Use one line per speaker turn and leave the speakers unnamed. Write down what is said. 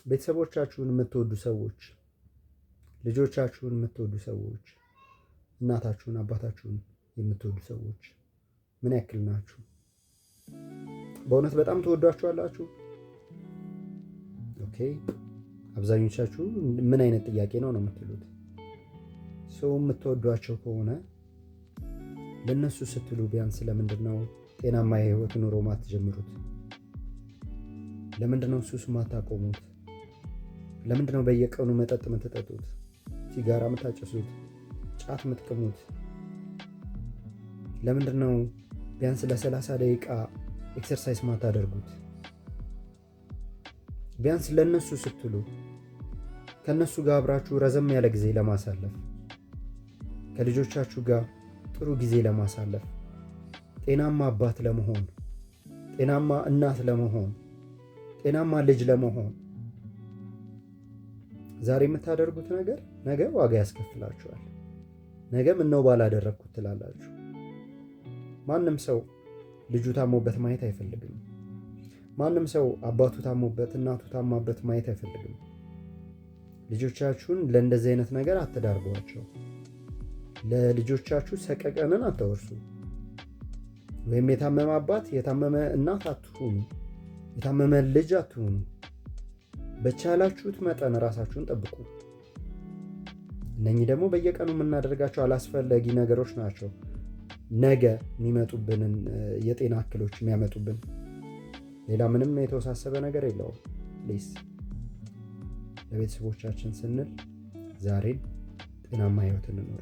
ቤተሰቦቻችሁን የምትወዱ ሰዎች፣ ልጆቻችሁን የምትወዱ ሰዎች፣ እናታችሁን አባታችሁን የምትወዱ ሰዎች ምን ያክል ናችሁ? በእውነት በጣም ትወዷችኋላችሁ? Okay፣ አብዛኞቻችሁ ምን አይነት ጥያቄ ነው ነው የምትሉት። ሰው የምትወዷቸው ከሆነ ለእነሱ ስትሉ ቢያንስ ለምንድን ነው ጤናማ የህይወት ኑሮ ማትጀምሩት? ለምንድን ነው ሱስ ማታቆሙት? ለምንድን ነው በየቀኑ መጠጥ የምትጠጡት? ሲጋራ የምታጨሱት? ጫት የምትቅሙት? ለምንድን ነው ቢያንስ ለ30 ደቂቃ exercise ማታደርጉት? ቢያንስ ለእነሱ ስትሉ ከእነሱ ጋር አብራችሁ ረዘም ያለ ጊዜ ለማሳለፍ፣ ከልጆቻችሁ ጋር ጥሩ ጊዜ ለማሳለፍ፣ ጤናማ አባት ለመሆን፣ ጤናማ እናት ለመሆን፣ ጤናማ ልጅ ለመሆን ዛሬ የምታደርጉት ነገር ነገ ዋጋ ያስከፍላችኋል። ነገ ምነው ባላደረግኩት ትላላችሁ። ማንም ሰው ልጁ ታሞበት ማየት አይፈልግም። ማንም ሰው አባቱ ታሞበት እናቱ ታማበት ማየት አይፈልግም። ልጆቻችሁን ለእንደዚህ አይነት ነገር አትዳርጓቸው። ለልጆቻችሁ ሰቀቀንን አታወርሱ። ወይም የታመመ አባት የታመመ እናት አትሁኑ። የታመመ ልጅ አትሁኑ። በቻላችሁት መጠን ራሳችሁን ጠብቁ። እነኚህ ደግሞ በየቀኑ የምናደርጋቸው አላስፈላጊ ነገሮች ናቸው። ነገ የሚመጡብንን የጤና እክሎች የሚያመጡብን። ሌላ ምንም የተወሳሰበ ነገር የለውም። Please ለቤተሰቦቻችን ስንል ዛሬን ጤናማ ህይወት እንኖር።